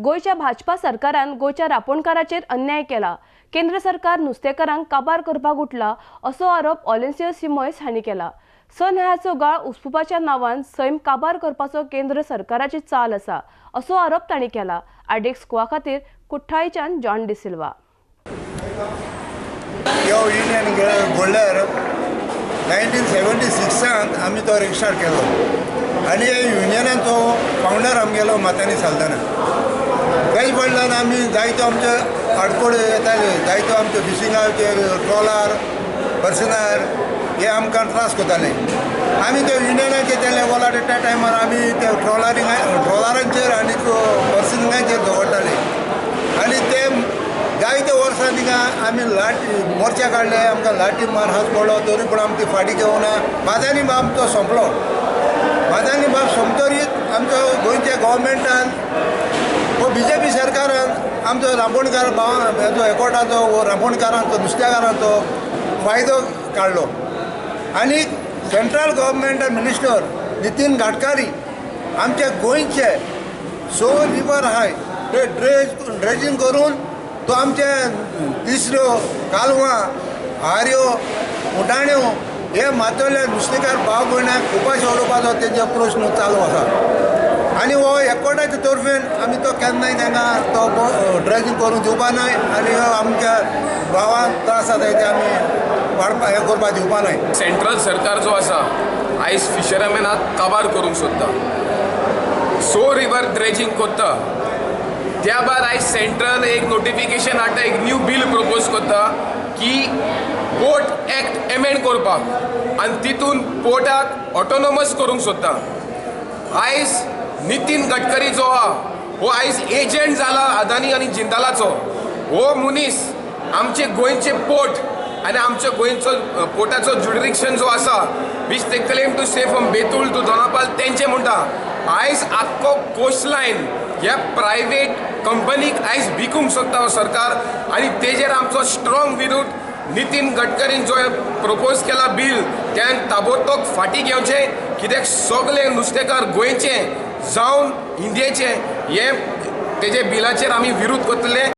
गोंयच्या भाजपा सरकारान गोंयच्या रापोणकाराचेर अन्याय केला. केंद्र सरकार नुस्तेकारांक काबार करपाक उठला असो आरोप ऑलेन्सियो सिमोयस हांणी केला. स न्हंयाचो गाळ उसपुपाच्या नांवान सैम काबार करपाचो केंद्र सरकाराची चाल आसा असो आरोप तांणी केला. आरडीएक्स गोवा खातीर कुठ्ठाळीच्यान जॉन डिसिल्वा. ह्यो युनियन घडल्यार 1976 आमी तो रजिस्टर केलो आनी ह्या युनियनाचो फावंडर आमगेलो मातानी साल्दाना. तेज पडल्यान आमी जायत्यो आमचे आडकोड्यो येताल्यो, जायत्यो आमच्यो फिशिंगाचे ट्रॉलर पर्सनार हे आमकां त्रास करताले. आमी ते युनियनाचे त्या लेवलार त्या टायमार आमी ते ट्रॉलरांचेर आनी पर्सनिंगाचेर दवरताले आनी ते जायते वर्सां थिंगा आमी लाठी मोर्चा काडले, आमकां लाठी मार हात पडलो तरी पूण आमी ती फाटीं घेवना. माजानी बाब तो सोंपलो. माजानी बाब सोंपतरीच आमचो गोंयच्या गव्हर्मेंटान हो बीजेपी सरकारान आमचो रांपोणकार भाव एकवटाचो हो रांपोणकारांचो नुस्तेकारांचो फायदो काडलो आनी सेंट्रल गव्हर्मेंटान मिनिस्टर नितीन गडकरी आमच्या गोंयचे सो रिवर आहाय ते ड्रेजींग करून तो आमचे तिसऱ्यो कालवां आऱ्यो उटाण्यो हे मातोले नुस्तेकार भाव भयणाक उपाशी उडोवपाचो तेजो प्रश्न चालू आसा. आनी हो एकवटाचे तर्फेन आमी तो केन्नाय तांकां तो ड्रेजींग करूंक दिवपा नाय आनी आमच्या भावांक त्रास जाता ते आमी वाडपा हें करपाक दिवपा नाय. सेंट्रल सरकार जो आसा आयज फिशरमॅनाक काबार करूंक सोदता, सो रिवर ड्रेजींग करता. त्या भायर आयज सेंट्रल एक नोटिफिकेशन हाडटा, एक न्यू बील प्रपोज करता की पोर्ट एक्ट एमेंड करपाक आनी तितून पोर्टाक ऑटोनॉमस करूंक सोदता. आयज नितीन गडकरी जो आहा हो आयज एजंट जाला अदानी आनी जिंदालाचो. हो मनीस आमचे गोंयचे पोर्ट आनी आमच्या गोंयचो पोर्टाचो ज्युरिडिक्शन जो आसा which they claim to say from Betul to Dona Paula तेंचे म्हणटा. आयज आख्खो कोस्टलायन ह्या प्रायवेट कंपनीक आयज विकूंक सोदता हो सरकार आनी तेजेर आमचो स्ट्रॉंग विरोध. नितीन गडकरीन जो प्रपोज केला बील त्यान ताबडतोब फाटीं घेवचें, कित्याक सगळे नुस्तेकार गोंयचे जावन इंडियेचे हे तेजे बिलाचेर आमी विरोध करतले.